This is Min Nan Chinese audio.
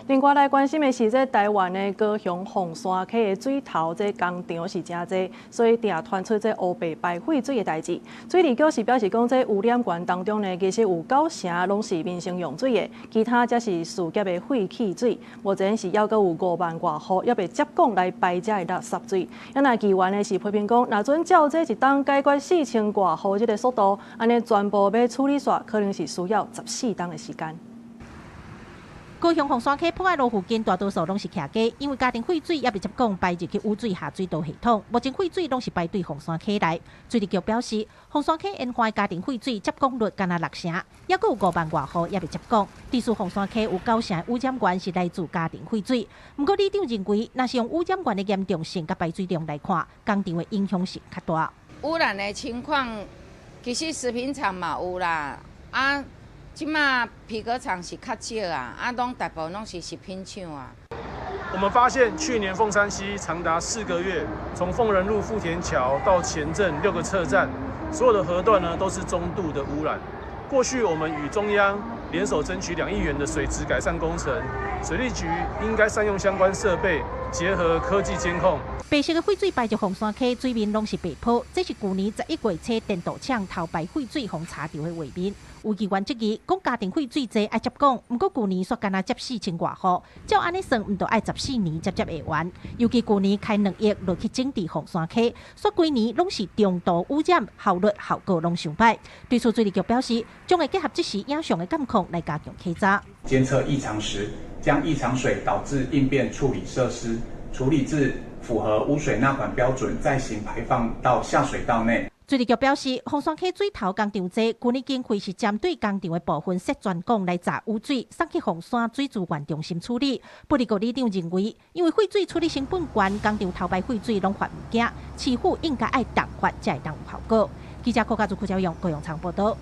另外來關心的是，這台灣的高雄鳳山溪的水頭這工廠是誠濟，所以定傳出這烏白排廢水的代誌。水利局是表示講，這污染源當中呢，其實有九成攏是民生用水的，其他則是事業的廢棄水。目前是猶閣有5萬外戶猶未接管來排這的垃圾水。啊，若議員呢是批評講，若準照這一冬解決4000外戶這个速度，按呢全部欲處理煞，可能是需要14冬的時間。高雄鳳山溪博愛路附近大多數攏是徛家，因為家庭廢水猶未接管排入去污水下水道系統，目前廢水攏是排對鳳山溪內。水利局表示，鳳山溪沿岸家庭廢水接管率干焦六成，猶閣有5萬外戶猶未接管。指出鳳山溪有九成污染源是來自家庭廢水。毋過里長認為，若是用污染源的嚴重性佮排水量來看，工廠的影響性較大。污染的情況，其實食品廠嘛有啦，啊。這馬皮革廠是較少啊，啊，攏大部分攏是食品廠啊。我們發現去年鳳山溪長達4個月，從鳳仁路富田橋到前鎮六個測站，所有的河段呢都是中度的污染。過去我們與中央聯手爭取2億元的水質改善工程，水利局應該善用相關設備，結合科技監控。白色的廢水排入鳳山溪，水面攏是白泡，這是舊年11月初電鍍廠偷排廢水予查著的畫面。有議員質疑，講家庭廢水濟愛接管，毋過舊年煞干焦接4000外戶，照按呢算，毋著愛14年才接會完。尤其舊年開2億落去整治鳳山溪，煞規年攏是中度污染，效率效果攏上歹。對此，水利局表示，將會結合即時影像的監控來加強稽查。監測異常時，將異常水導致應變處理設施，處理至符合污水納管標準，再行排放到下水道內。水利局表示，鳳山溪水頭工廠濟，舊年經費是針對工廠的部分設專管來閘污水，送去鳳山水資源中心處理。不過，里長認為，因為廢水處理成本懸，工廠偷排廢水攏罰毋驚，市府應該愛重罰，才會當有效果。記者柯家祖、柯昭勇、高雄場報道。